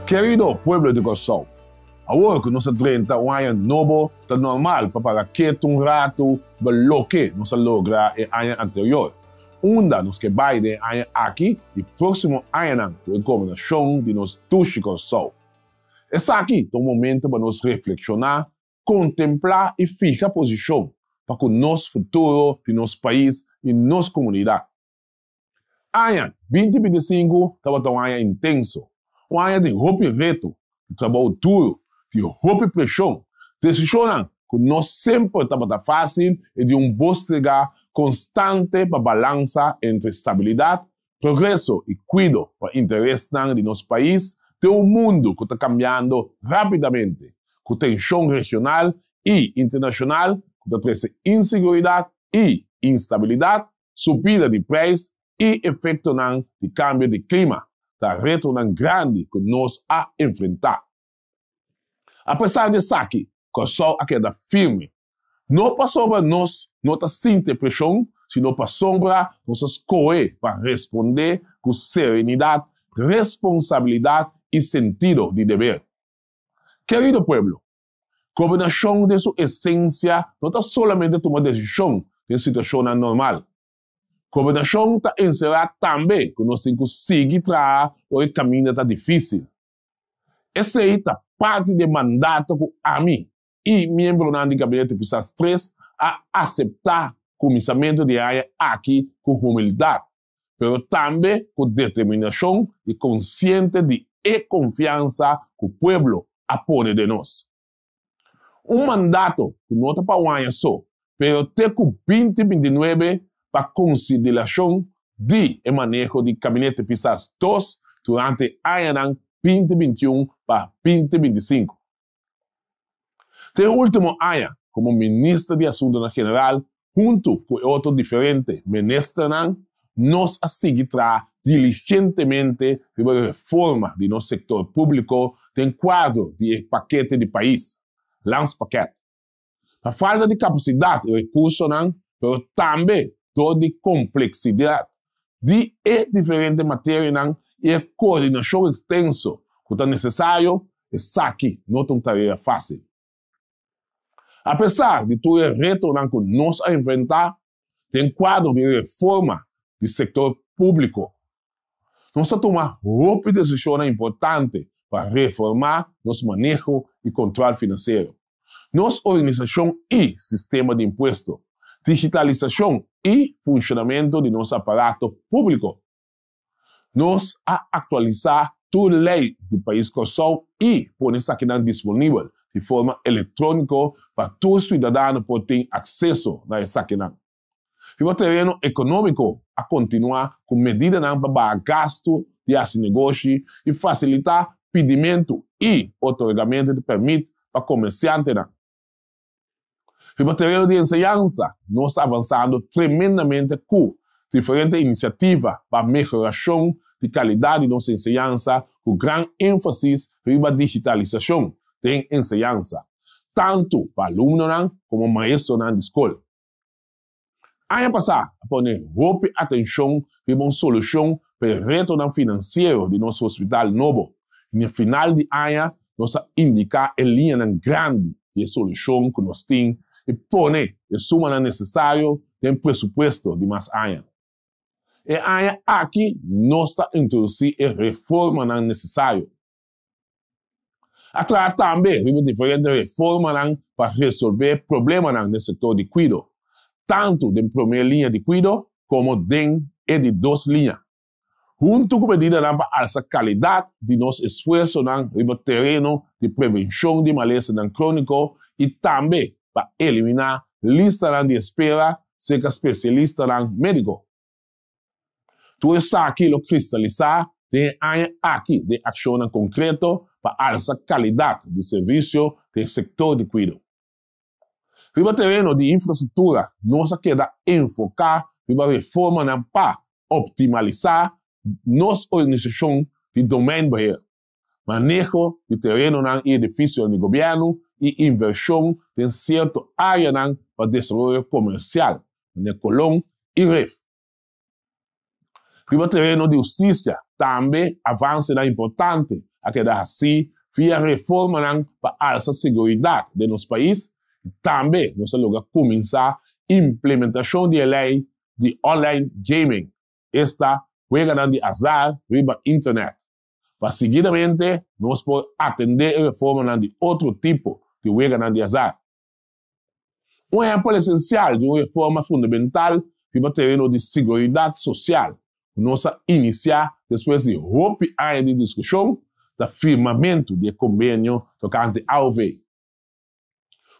Kerido pueblo di Kòrsou, awor ku nos a drenta un aña nobo ta normal pa para ketu un ratu riba loke nos a logra e aña anterior, unda nos ke bai den e aña aki i próksimo añanan ku e gobernashon di nos dushi Kòrsou. Esaki ta un momento pa nos reflekshoná, kontemplá i fiha posishon pa ku nos futuro di nos pais i nos komunidat. Aña 2025 tabata un aña intenso, un aña di hopi reto, di trabou duru, di hopi preshon, desishonnan ku no semper tabata fásil i di un bostregá konstante pa balansa entre stabilidat, progreso i kuido pa interesnan di nos pais den un mundu ku ta kambiando rápidamente, ku tenshon regional i internashonal ku ta trese inseguridat i instabilidat. Subida di preis i efektonan di kambio di klima ta retonan grandi ku nos a enfrentá. Apesar di esaki, Kòrsou a keda firme, no pasobra nos no ta sinti e preshon, sino pasobra nos a skohe pa respondé ku serenidat, responsabilidat i sentido di deber. Kerido pueblo, Gobernashon den su esensia no ta solamente tuma desishon den situashonnan normal. Gobernashon ta enserá tambe ku nos tin ku sigui traha ora e kaminda ta difísil. Esei ta parti di e mandato ku ami i miembronan di Gabinete Pisas Tres a aseptá kuminsamentu di e aña aki ku humildat, pero tambe ku determinashon i konsiente di e konfiansa ku pueblo a pone den nos. Un mandato ku no ta pa un aña so, pero te ku 2029 pa konsiderashon di e maneho di Kabinete Pisas Dos durante e añanan 2021 pa 2025. Te e ultimo aña komo Minister di Asuntonan General huntu ku e otro diferente ministernan nos a sigui traha diligentemente riba e reforma di nos sektor públiko den kuadro di e Pakete di Pais, Landspakket. Pa falta di kapasidat i rekursonan, pero tambe dor di kompleksidat di e diferente materianan i e koordinashon ekstenso ku ta nesesario, esaki no ta un tarea fásil. Apesar di tur e retonan ku nos a enfrentá den kuadro di reforma di sektor públiko, nos a tuma hopi desishonnan importante pa reformá nos maneho i kontròl finansiero, nos organisashon i sistema di impuesto, digitalisashon i funshonamentu di nos aparato públiko. Nos a aktualisá tur lei di pais Kòrsou i pone esakinan disponibel di forma elektróniko pa tur siudadano por tin akseso na esakinan. Riba tereno ekonómiko a kontinuá ku medidanan pa baha gastu di hasi negoshi i fasilitá pidimentu i otorgamentu di pèrmit pa komersiantenan. Riba tereno di enseñansa nos ta avansando tremendamente ku diferente inisiativa pa mehorashon di kalidat di nos enseñansa ku gran énfasis riba digitalisashon den enseñansa, tantu pa alumnonan komo maestronan di skol. Aña pasá a pone hopi atenshon riba un solushon pa e retonan finansiero di nos hospital nobo i na final di aña nos a indiká e liñanan grandi di e solushon ku nos tin i pone e sumanan nesesario den presupuesto di mas aña. E aña aki nos ta introdusí e reformanan nesesario. A traha tambe riba diferente reformanan pa resolvé problemanan den sektor di kuido, tantu den promé liña di kuido komo den e di dos liña, huntu ku medidanan pa alsa kalidat di nos esfuersonan riba tereno di prevenshon di malesanan króniko i tambe pa eliminá listanan di espera serka spesialistanan médiko. Tur esaki lo kristalisá den e aña aki den akshonnan konkreto pa alsa kalidat di servisio den sektor di kuido. Riba tereno di infrastruktura nos a keda enfoká riba reformanan pa optimalisá nos organisashon di domeinbeheer, maneho di terenonan i edifisionan di gobièrnu i invershon den sierto áreanan pa desaroyo komersial, manera Colón i Rif. Riba tereno di hustisia tambe avansenan importante a keda hasí via reformanan pa alsa seguridat den nos pais i tambe nos a logra kuminsá implementashon di e lei di online gaming, esta weganan di azar riba internet. Pa siguidamente nos por atendé e reformanan di otro tipo di weganan di azar. Un ehèmpel esensial di un reforma fundamental riba tereno di siguridat sosial ku nos a inisiá despues di hopi aña di diskushon ta firmamentu di e kombenio tokante aov.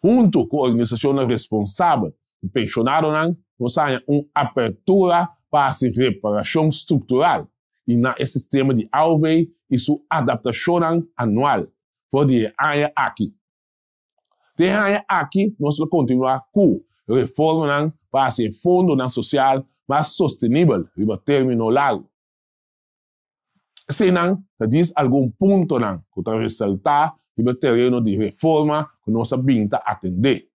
Huntu ku organisashonnan responsabel di penshonadonan nos a haña un apertura pa hasi reparashon struktural i na e sistema di aov i su adaptashonnan anual for di e aña aki. Den e aña aki nos lo kontinuá ku reformanan pa hasi e fondonan sosial mas sostenibel riba término largu. Eseinan ta djis algun puntonan ku ta resaltá riba e tereno di reforma ku nos a bin ta atendé.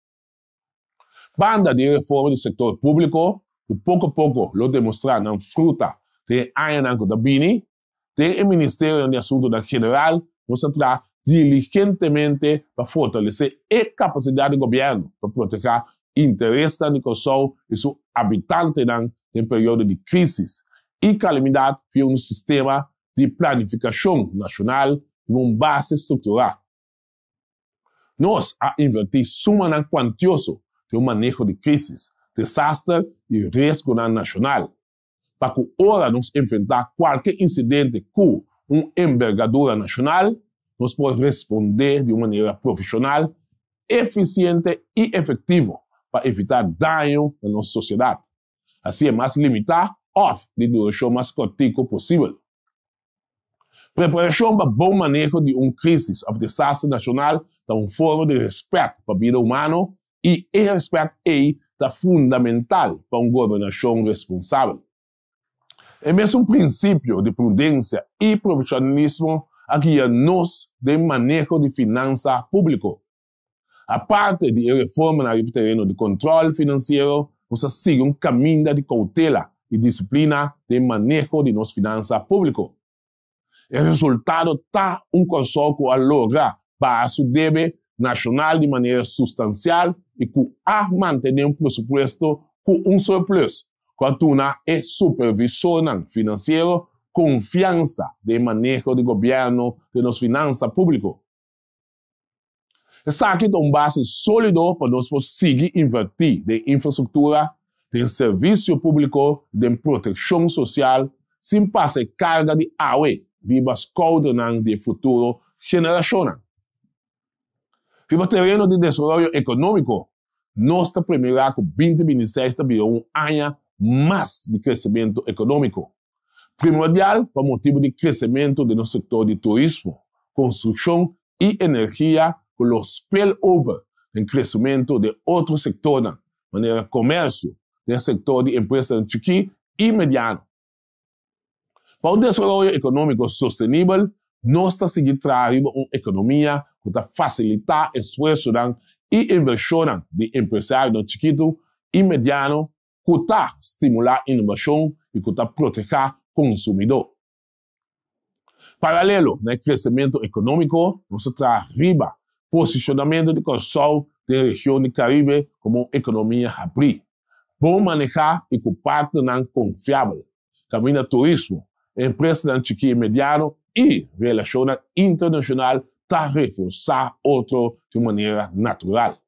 Banda di e reforma di sektor públiko ku poko poko lo demostrá nan fruta den e añanan ku ta bini, Den e Ministerionan di Asuntunan General nos a traha diligentemente pa fortalesé e kapasidat di gobièrnu pa protehá interesnan di Kòrsou i su abitantenan den periodo di krísis i kalamidat via un sistema di planifikashon nashonal riba un base strukturá. Nos a invertí sumanan kuantioso den un maneho di krísis, desaster i riesgonan nashonal. pa ku ora nos enfrentá kualke insidente ku un embergadura nashonal, nos por respondé di un manera profeshonal, efisiente i efektivo pa evitá daño na nos sosiedat, hasié mas limitá òf di durashon mas kòrtiku posibel. Preparashon pa bon maneho di un krísis òf desaster nashonal ta un forma di rèspèt pa bida humano i e rèspèt ei ta fundamental pa un gobernashon responsabel. E mesun prinsipio di prudensia i profeshonalismo a guia nos den maneho di finansa públiko. Aparte di e reformanan riba tereno di kontròl finansiero, nos a sigui un kaminda di koutela i disiplina den maneho di nos finansa públiko. E resultado ta un Kòrsou ku a logra baha su debe nashonal di manera sustansial i ku a mantené un presupuesto ku un surplus ku a duna e supervisornan finansiero konfiansa den maneho di gobièrnu den nos finansa públiko. Esaki ta un base sólido pa nos por sigui invertí den infrastruktura, den servisio públiko i den protekshon sosial sin pasa e karga di awe riba skoudernan di e futuro generashonnan. Riba tereno di desaroyo ekonómiko, nos ta premirá ku 2026 ta bira un aña mas di kresementu ekonómiko. Primordial pa motibu di kresementu den nos sektor di turismo, konstrukshon i energia ku lo spill over den kresementu den otro sektornan manera komersio, den sektor di empresanan chikí i mediano. Pa un desaroyo ekonómiko sostenibel, nos ta sigui traha riba un ekonomia ku ta fasilitá esfuersonan i invershonnan di empresarionan chikitu i mediano ku ta stimulá inovashon i ku ta protehá konsumidó. Paralelo na e kresementu ekonómiko, nos ta traha riba posishonamentu di Kòrsou den region di Karibe komo un ekonomia habrí, bon manehá i ku partnernan konfiabel, kaminda turismo, empresanan chikí i mediano i relashonnan internashonal ta reforsá otro di un manera natural.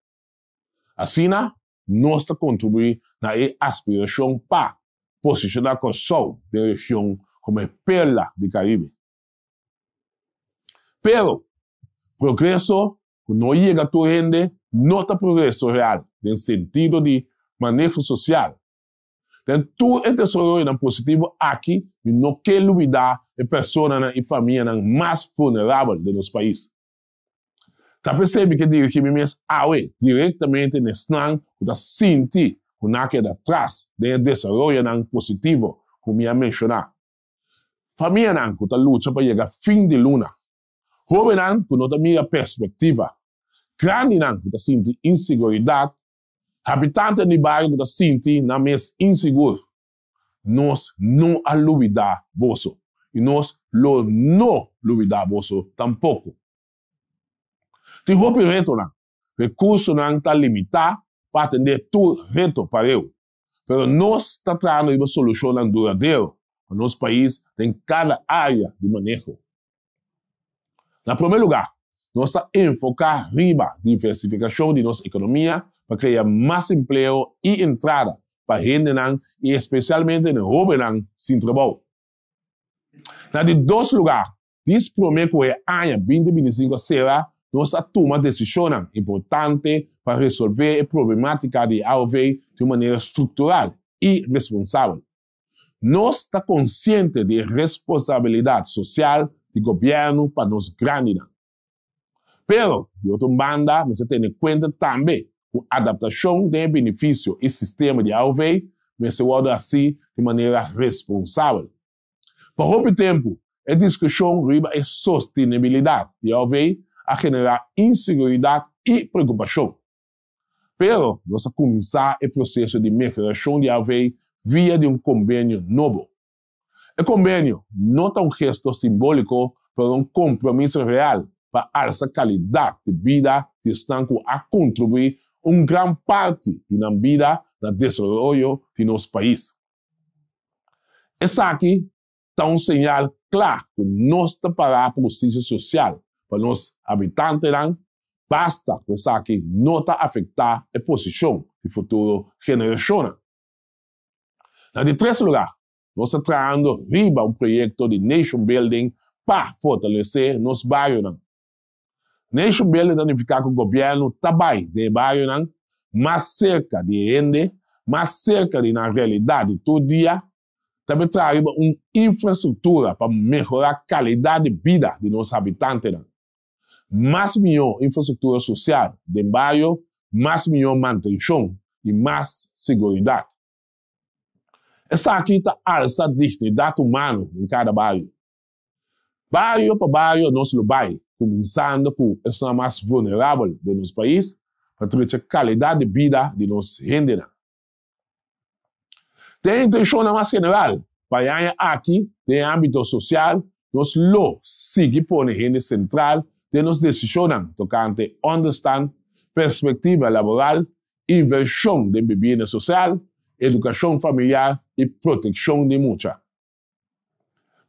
Asina, nos ta kontribuí na e aspirashon pa posishoná Kòrsou den region komo e perla di Karibe. Pero, progreso ku no yega tur hende no ta progreso real den sentido di maneho sosial. Den tur e desaroyonan positivo aki mi no ke lubidá e personanan i famianan mas vulnerabel den nos pais. Ta p'esei mi ke dirigí mi mes awe direktamente na esnan ku ta sinti ku nan a keda tras den e desaroyonan positivo ku mi a menshoná. Famianan ku ta lucha pa yega fin di luna, hóbennan ku no ta mira perspektiva, grandinan ku ta sinti inseguridat, habitantenan di bario ku ta sinti nan mes insigur. Nos no a lubidá boso i nos lo no. lubidá boso tampoko. Tin hopi retonan. Rekursonan ta limitá pa atendé tur reto pareu. Pero nos ta trahando riba solushonnan duradero pa nos pais den kada área di maneho. Na promé lugá, nos ta enfoká riba diversifikashon di nos ekonomia pa krea mas empleo i entrada pa hendenan i espesialmente den hóbennan sin trabou. Na di dos lugá, dis promé ku e aña 2025 a sera, nos a tuma desishonnan importante pa resolvé e problemátika di aov di un manera struktural i responsabel. Nos ta konsiente di e responsabilidat sosial di gobièrnu pa nos grandinan. Pero, di otro un banda, mester tene kuenta tambe ku adaptashon den e benefisio i sistema di aov mester wòrdu hasí di manera responsabel. Pa hopi tempu, e diskushon riba e sostenibilidat di aov a generá inseguridat i preokupashon. Pero nos a kuminsá e proseso di mehorashon di AOV via di un kombenio nobo. E kombenio no ta un gesto simbóliko pero un kompromiso real pa alsa kalidat di bida di esnan ku a kontribuí un gran parti di nan bida na desaroyo di nos pais. Esaki ta un señal kla ku nos ta pará pa hustisia sosial pa nos habitantenan, basta ku esaki no ta afektá e posishon di futuro generashonnan. Na di tres lugá, nos ta trahando riba un proyekto di nation building pa fortalesé nos barionan. Nation building ta nifiká ku gobièrnu ta bai den e barionan, mas serka di e hende, mas serka di nan realidat di tur dia, ta be traha riba un infrastruktura pa mehorá kalidat di bida di nos habitantenan. Mas mihó infrastruktura sosial den bario, mas mihó mantenshon i mas seguridat. Esaki ta alsa dignidat humano den kada bario. Bario pa bario nos lo bai, kuminsando ku esnan mas vulnerabel den nos pais, pa trecha kalidat di bida di nos hendenan. Den e intenshonnan mas general pa e aña aki den e ámbito sosial, nos lo sigui pone hende sentral den nos desishonnan tokante ònderstant, perspektiva laboral, invershon den bibienda sosial, edukashon familiar i protekshon di mucha.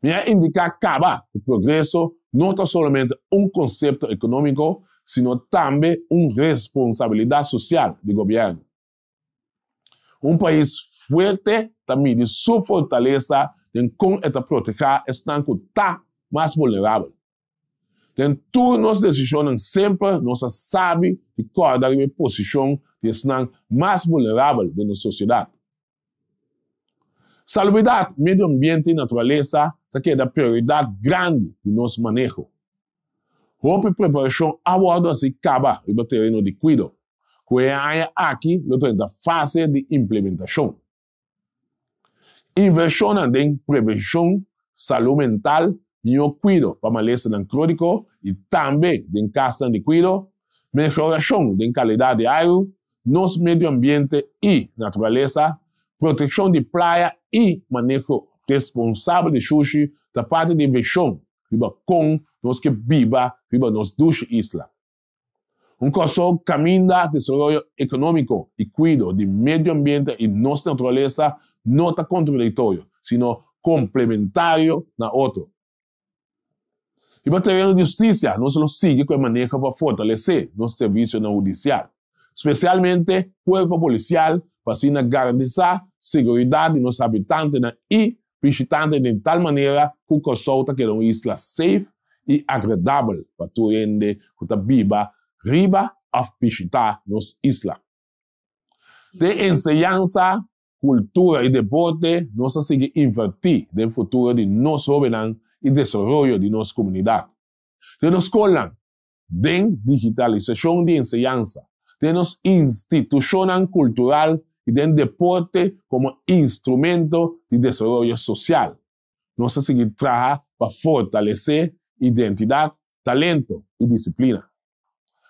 Mi a indiká kaba ku progreso no ta solamente un konsepto ekonómiko, sino tambe un responsabilidat sosial di gobièrnu. Un pais fuerte ta midi su fortalesa den kon e ta protehá esnan ku ta mas vulnerabel. Den tur nos desishonnan semper nos a sabi di kòrda riba e posishon di esnan mas vulnerabel den nos sosiedat. Salubridat, medio ambiente i naturalesa ta keda prioridat grandi di nos maneho. Hopi preparashon a wòrdu hasi kaba riba tereno di kuido, ku e aña aki lo drenta fase di implementashon. Invershonnan den prevenshon, salú mental, mihó kuido pa malesanan króniko i tambe den kasnan di kuido, mehorashon den kalidat di airu, nos medio ambiente i naturalesa, protekshon di playa i maneho responsabel di shushi ta parti di e vishon riba kon nos ke biba riba nos dushi isla. Un Kòrsou kaminda desaroyo ekonómiko i kuido di medio ambiente i nos naturalesa no ta kontradiktorio, sino komplementario na otro. Riba tereno di hustisia nos lo sigui ku e maneho pa fortalesé nos servisionan hudisial, spesialmente kuerpo polisial pa asina garantisá seguridat di nos habitantenan i bishitantenan den tal manera ku Kòrsou ta keda un isla safe i agradabel pa tur hende ku ta biba riba òf bishitá nos isla. Den enseñansa, kultura i deporte, nos ta sigui invertí den futuro di nos hóbennan i desaroyo di nos komunidat. Den nos skolnan, den digitalisashon di enseñansa, den nos institushonnan kultural i den deporte komo instrumento di desaroyo sosial, nos ta sigui traha pa fortalesé identidat, talento i disiplina.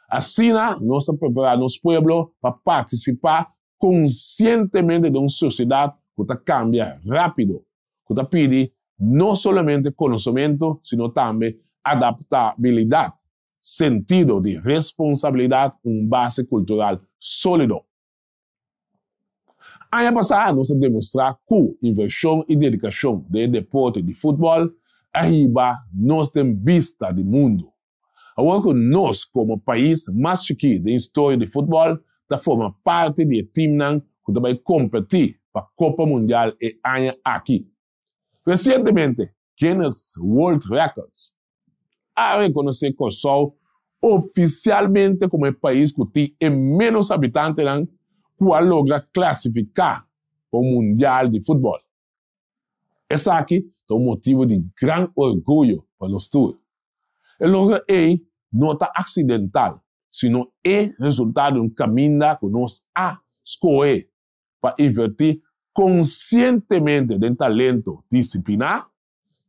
Asina nos ta prepará nos pueblo pa partisipá konsientemente den un sosiedat ku ta kambia rápido, ku ta pidi no solamente konosementu sino tambe Adaptabilidat, sentido di responsabilidat, un base kultural sólido. Aña pasá nos a demostrá ku invershon i dedikashon den e deporte di futbòl a hiba nos den bista di mundu. Awor ku nos komo pais mas chikí den historia di futbòl ta forma parti di e timnan ku ta bai kompetí pa Kopa Mundial e aña aki. Resientemente Guinness World Records a rekonosé Kòrsou ofisialmente komo e pais ku tin e ménos habitantenan ku a logra klasifiká pa un mundial di futbòl. Esaki ta un motibu di gran orguyo pa nos tur. E logro ei no ta aksidental, sino e resultado di un kaminda ku nos a skohe pa invertí konsientemente den talento disipliná,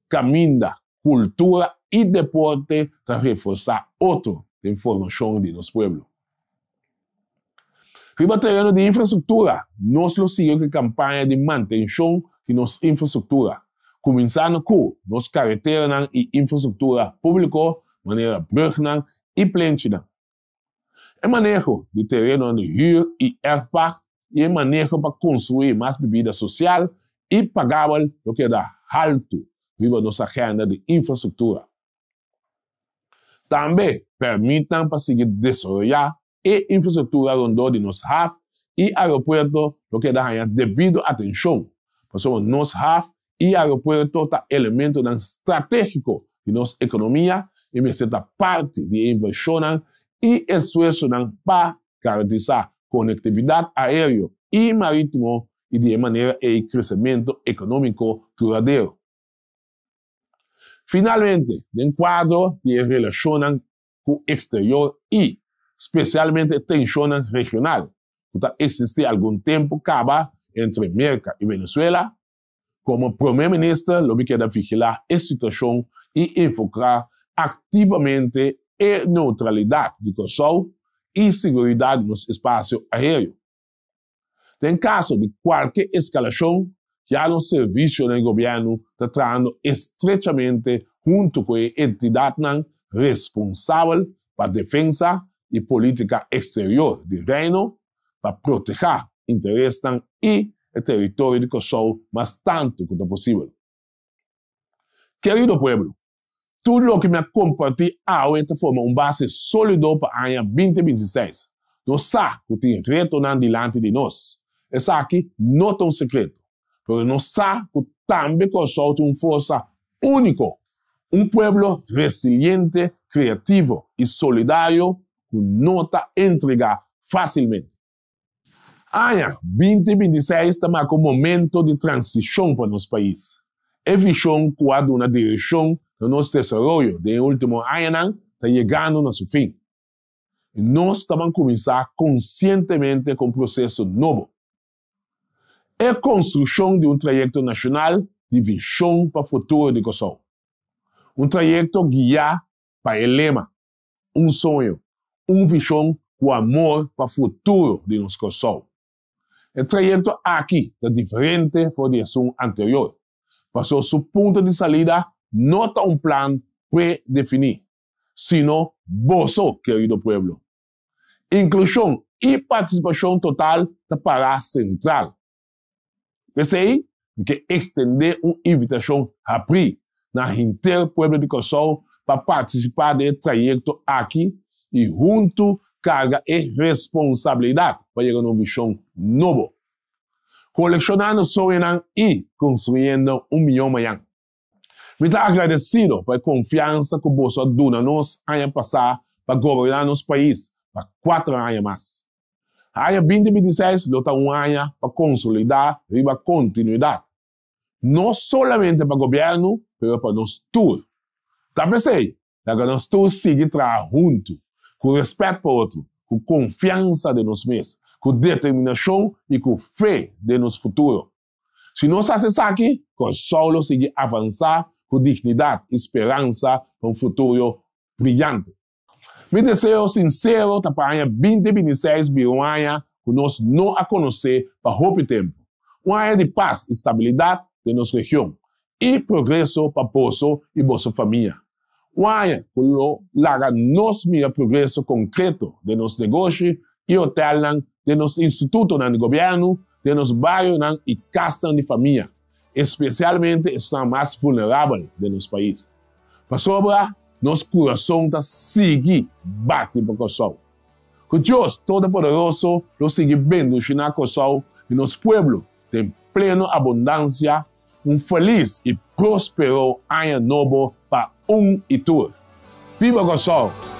kaminda kultura i deporte ta reforsá otro den formashon di nos pueblo. Riba tereno di infrastruktura, nos lo sigui ku e kampaña di mantenshon di nos infrastruktura, kuminsando ku nos kareteranan i infrastruktura públiko manera brùgnan i plenchinan. E maneho di terenonan di hür i erfpacht i e maneho pa konstruí mas bibida sosial i pagabel lo keda haltu riba nos agenda di infrastruktura. Tambe pèrmitnan pa sigui desaroyá e infrastruktura rondó di nos haf i aeropuerto lo keda haña debido atenshon, pasobra nos haf i aeropuerto ta elementonan stratégiko di nos ekonomia i mester ta parti di e invershonnan i esfuersonan pa garantisá konektividat aéreo i marítimo i di e manera ei kresementu ekonómiko duradero. Finalmente, den kuadro di e relashonnan ku eksterior i, spesialmente e tenshonnan regional ku ta eksistí algun tempu kaba entre Merka i Venezuela, Komo Prome Minister lo mi keda vigilá e situashon i enfoká aktivamente e neutralidat di Kòrsou i siguridat di nos espasio aéreo. Den kaso di kualke eskalashon, ya nos servisionan di gobièrnu ta trahando estrechamente huntu ku e entidatnan responsabel pa defensa i polítika eksterior di Reino pa protehá interesnan i e teritorio di Kòrsou mas tantu ku ta posibel. Kerido pueblo, tur loke mi a kompartí awe ta forma un base sólido pa aña 2026. Nos sa ku tin retonan dilanti di nos. Esaki no ta un sekreto. Pero nos sa ku tambe Kòrsou tin un forsa úniko, un pueblo resiliente, kreativo i solidario ku no ta entregá fásilmente. Aña 2026 ta marka un momento di transishon pa nos pais. E vishon ku a duna direkshon na nos desaroyo den e último añanan ta yegando na su fin. I nos ta ban kuminsá konsientemente ku un proseso nobo. E konstrukshon di un trayekto nashonal di vishon pa futuro di Kòrsou. Un trayekto guiá pa e lema, Un soño, un vishon ku amor pa futuro di nos Kòrsou. E trayekto aki ta diferente for di esun anterior, pasobra su punto di salida no ta un plan predefiní, sino boso, kerido pueblo. Inklushon i partisipashon total ta pará sentral. P'esei, mi ke ekstendé un invitashon habrí na henter pueblo di Kòrsou pa partisipá den e trayekto aki i huntu karga e responsabilidat pa yega na un vishon nobo. Kolekshonando soñonan i konstruyendo un mihó mañan. Mi ta agradesido pa e konfiansa ku boso a duna nos aña pasá pa goberná nos pais pa kuater aña mas. Aña 2026 lo ta un aña pa konsolidá riba kontinuidat, no solamente pa gobièrnu pero pa nos tur. Ta p'esei, laga nos tur sigui traha huntu, ku rèspèt pa otro, ku konfiansa den nos mes, ku determinashon i ku fe den nos futuro. Si nos hasi esaki, Kòrsou lo sigui avansá ku dignidat i speransa pa un futuro briyante. Mi deseo sinsero ta pa aña 2026 bira un aña ku nos no a konosé pa hopi tempu, un aña di pas i stabilidat den nos region i progreso pa boso i boso famia. Un aña ku lo laga nos mira progreso konkreto den nos negoshi i hotelnan, den nos institutonan di gobièrnu, den nos barionan i kasnan di famia, espesialmente esnan mas vulnerabel den nos pais. Pasobra nos kurason ta sigui bati pa Kòrsou. Ku Dios Todopoderoso lo sigui bendishoná Kòrsou i nos pueblo den pleno abundansia. Un felis i próspero aña nobo pa un i tur. Biba Kòrsou!